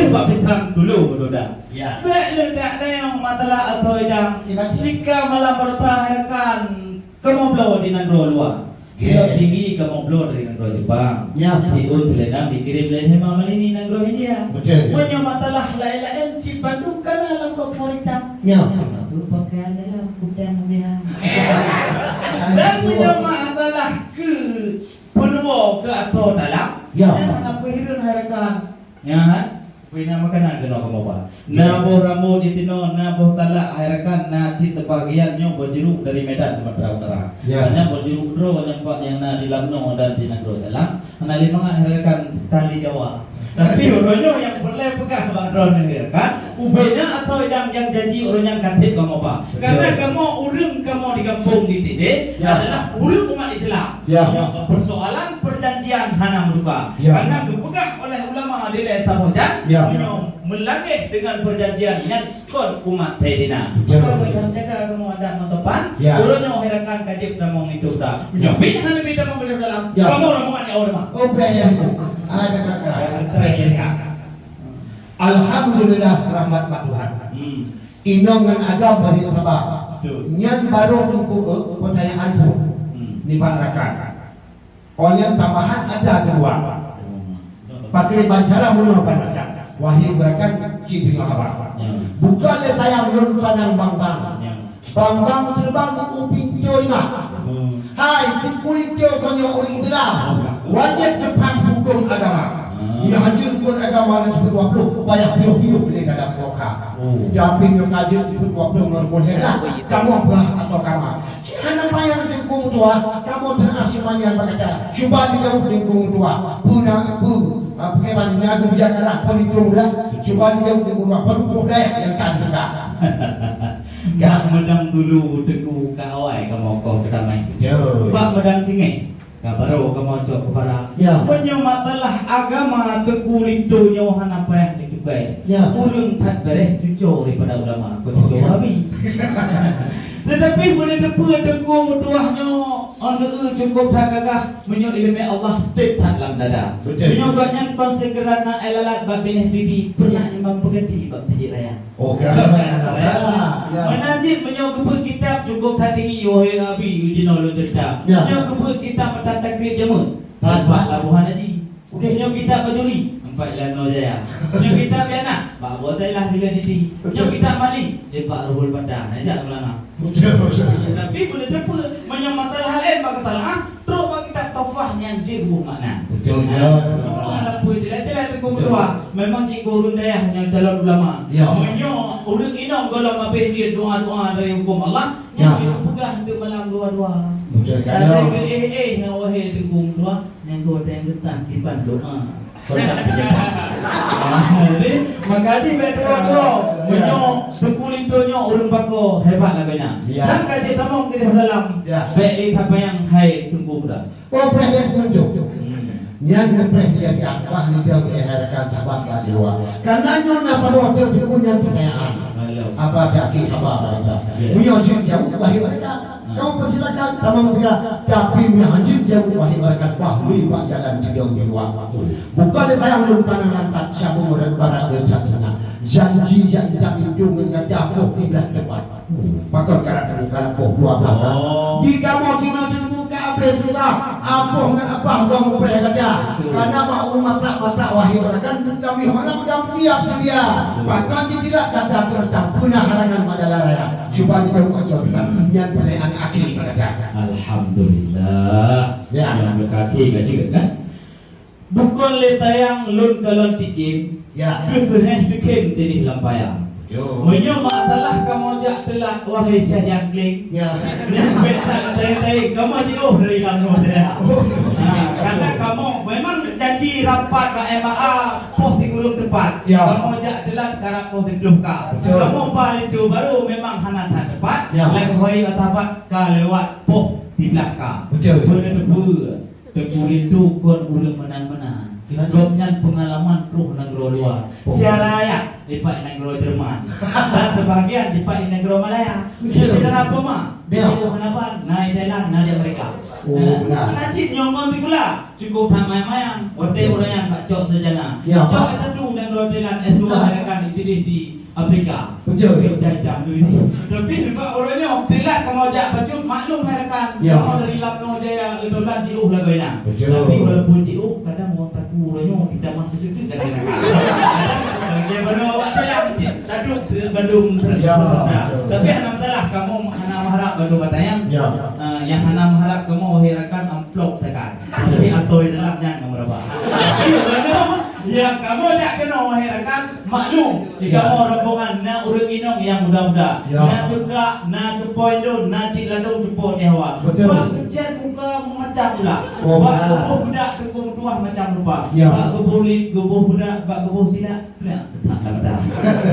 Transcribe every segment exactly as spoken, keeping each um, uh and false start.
Bak bintang dulu beutôi dah. Ya. Bèk leutak dayong matalah atau idang. Ya, baca. Jika malam bertah rakan kamoe bloe di nanggroe luwa. Ya. Di tinggi kamoe bloe dari nanggroe Jepang. Ya. Siôn sileunang dikirém lé Hema Malini nanggroe India. Betul. Meunyoe matalah laén-laén cit bandum kana lam kop favorit. Ya. Termasuk pakaian dalam kutang biang. Dan meunyoe masalah keu peunuwoe keu atô dalam, ya, nyan hana peuhireuen hai rakan. Nyan, peuingat makanan keunoe kamoe ba. Ya. Na boh rambôt di tinoe, na boh talak hai rakan, na cit teubahagian nyoe boh juruk dari Medan Sumatera Utara. Ya. Hanya boh juruk droe nyang pat nyang na di Lamno dan di nanggroe dalam. Hana lé mangat hai rakan tali Jawa. Tapi uroe nyoe nyang peureulèe peugah bak droeneuh hai rakan, ubé nyan atô idang nyang janji uroe nyan ka trép kamoe ba. Betul. Karena kamoe ureueng kamoe di gampông di Tindé, ya, adalah ureueng umat Islam. Ya. Nyoe persoalan perjanjian hana meuruka. Ya. Karena geupeugah oleh ulama dilèe saboh jan, ya, meunyoe meulangèh dengan perjanjian nyan kon umat Saidina. Betul. Maka beujaga kamoe adat meutopan, ya, uroe nyoe hai rakan ka jeuet tamong linto dah. Nyoe pih hana leubeh tamong linto dalam. Ya. Kamoe rombongan nyoe ureueng. Oh, preh ya. Ada kakak. Preh ya. Alhamdulillah, rahmat bak Tuhan. Hmm. Inong ngon agam bari saba. Betul. Nyan barô teungku, eh, peutanyaan pun. Hmm. Nibak rakan. Oh, nyan tambahan ada keudua. Hmm. Pakriban cara bunoe ban macam. Wahé rakan, cit deungoe haba. Hmm. Bukon lé tayang lôn pandang bang-bang. Hmm. Bang-bang teubang u pintoe imah. Hmm. Hai, teungku linto keunoe ureueng Islam. Wajéb teuphan hukôm agama. Hmm. Nyoe hanjeuet rukôn agama nyang sipeue dua ploh, payah piôh-piôh lé dalam doka. Oh. Tapi nyoe ka jeuet sipeue dua ploh ngon rukôn lhèe blah, kamoe peugah atau kama. Cit hana payah teungku meutuah, kamoe teungoh simanyan bak gata. Cuba dijaweueb teungku meutuah. Peue na, peue, ah, peue ban nyan geubijakana, peue linto dah. Cuba dijaweueb teungku meutuah, padum ploh dayah nyang tan teuka. Bak meudang dulu teungku ka awai kamoe koh keutamai. Betul. Bak meudang cingèe ka barô kamoe cok keu para. Ya. Meunyoe masalah agama teungku linto nyoe hana payah neucukai. Ya. Ureueng that bèrèh cuco daripada ulama, keu cuco Wahabi. Tetapi beuneuteupeu teungku meutuah nyoe, oh, neu-eu cukôp that gagah, meunyoe ileumèe Allah teutab lam dada. Betul. Meunyoe gobnyan kon seukeura na éh lalat bak binéh bibi, peureulèe imam peuganti bak Masjid Raya. Oh, ya. Ya. Meunan cit meunyoe geubeuet kitab cukôp that tinggi, wahé Abi, jinoe lôn ceurita. Ya. Meunyoe geubeuet kitab matan takrit jameun, empat labuhan haji. Meunyoe kitab Bajuri, empat Lamno Jaya. Meunyoe kitab Yana, bak Abu Atailah di Gaditi. Meunyoe kitab Malik, empat Ruhul Fatah. Nah, jak ulama. Betul, betul. Tapi beuneuteupeu, meunyoe masalah laén bak kesalahan, trok bak kitab Tuhfah nyang jeuet buet makna. Betul, ya. Oh, hana peue jelas-jelas teungku meutuah. Memang cit ureueng dayah nyang calon ulama. Ya. Meunyoe ureueng inong gohlom abéh jeuet doa-doa dari hukôm Allah, nyan jeuet peugah untuk malam dua-dua. Betul, kan? Tapi eh, eh, nyan wahé teungku meutuah, nyang geutanyoe teuntang kiban doa. Kontak di Jepang. Ah, jadi, maka di bèk dua-dua. Ya. Meunyoe teungku linto nyoe ureueng bako hebat lagoena. Ya. Dan ka jeuet tamong keudéh dalam. Ya. Bèk lé tapanyang hai teungku meutuah. Oh, preh nyang tunjuk. Hmm. Nyan neupreh nyang ka bah nidang lé hai rakan sahabat ka di luwa. Karena nyoe na padub teuk buku nyan peutanyaan. Halo. Apa kaki haba barita? Ya. Meunyoe jeuet jaweueb, wahé rakan. Hmm. Kamoe persilakan tamong tika, tapi meunyoe hanjeuet jaweueb, wahé rakan, bah lui bak jalan tidong di luwa. Bukon lé tayang lôn pandang lantat, syabong rot barat lôn that teungoh. Janji jak intat pintoe ngon gata boh di blah teumpat. Pakon karat teungku karat boh dua blah. Oh. Di kamoe sinoe teungku ka abéh tugaih, apoh ngon apah goh mupreh gata. Betul. Karena bak ureueng masak-masak wahé rakan, kami hana peudong tiap dia. Betul. Pakon jitilat gata teureutang peuna halangan mak jalan raya. Cuba dijaweueb atau bukan. Nyan peutanyaan akhé bak gata. Alhamdulillah. Ya. Nyang meukaké ka jeuet kan? Bukon lé tayang lôn kalon cicém, ya, keu keuréh teukhém teunéh lam paya. Yo. Meunyoe masalah kamoe jak teulat, wahé syeh nyang kléng. Ya. Nyan bèk that tai-tai, kamoe jiôh dari lam rumoh saya. Oh. Ha, karena kamoe memang janji rapat bak M A A poh sikureueng teupat. Ya. Kamoe jak teulat karab poh siplôh ka. Betul. Kamoe ba linto barô memang hana that teupat. Ya. Lagèe wahé sahabat ka lewat poh siblah ka. Betul. Beuneuteupeu. Teungku Rindu kon ureueng meunan-meunan. Gobnyan peungalaman troh nanggroe luwa. Oh. Siara ayat dipat nanggroe Jerman. Dan sebahagian dipat nanggroe Malaya. Betul. Syedara poma. Ya. Di Hanapan, na di Thailand, na di Amerika. Oh, nah. Nah, na cit nyoe ngon sikula. Cukup that mayang-mayang. Watèe ureueng nyan bak cok sarjana. Ya. Cok S satu nanggroe Thailand, S dua hai rakan, dituléh di Afrika. Betul. Dia udah hitam tu ini. Tapi juga orang nyoe, Thailand kamoe jak bacut, maklum hai rakan. Ya. Kamoe dari Lamno Jaya, Thailand jiôh lagoe nyan. Betul. Tapi walaupun jiôh, kadang orang takut orang nyoe, kita mah bacut tu kadang-kadang. Kadang dia baru awak Thailand, cit, taduk ke bandum. Ya, betul. Tapi hana masalah, kamoe hana meuharap bandum batayang. Ya. Ah, nyang hana meuharap kamoe, hai rakan, amplop tekan. Tapi atoi dalam nyan kamoe rabah. Tapi orang nyoe, nyang kamoe jak keunoe, hai rakan, maklum, di kamoe rombongan na ureueng inong nyang muda-muda, ya, na cut kak, na cupo indon, na cit ladôm cupo tiawa. Betul. Bak geucet muka meumacam pula. Oh, bak geuboh budak tukang tuah macam rupa. Ya. Bak geuboh lip, geuboh budak, bak geuboh cilak, pula teutap lam mata.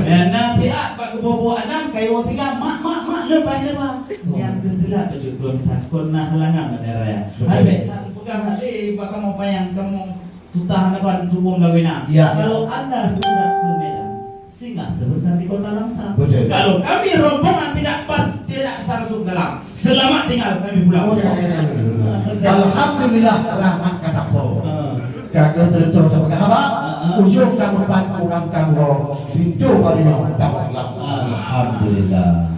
Ya, na siat bak geuboh buah anam, kayu tiga, mak, mak, mak, lepas, lepas. Oh. Nyang keuh teulat bacut dua mita, kon na halangan bak daerah ya. Betul. Hai, bèk that peugah hati bak kamoe panyang, kamoe Susah hana ban tubông lawena. Ya. Kalau anda hendak ke Medan, singgah sebentar di Kota Langsa. Betul. Kalau kami rombongan tidak pas, tidak bisa masuk dalam, selamat tinggal, kami pulang. Oh, ya, ya, ya, ya. Alhamdulillah, rahmat ka teuka. Ah. Ka keuh teuntèe teupeugah haba, ah, ah, ujông ka meupat, ureueng ka meuho, pintoe baroe nyoe teuka. Alhamdulillah.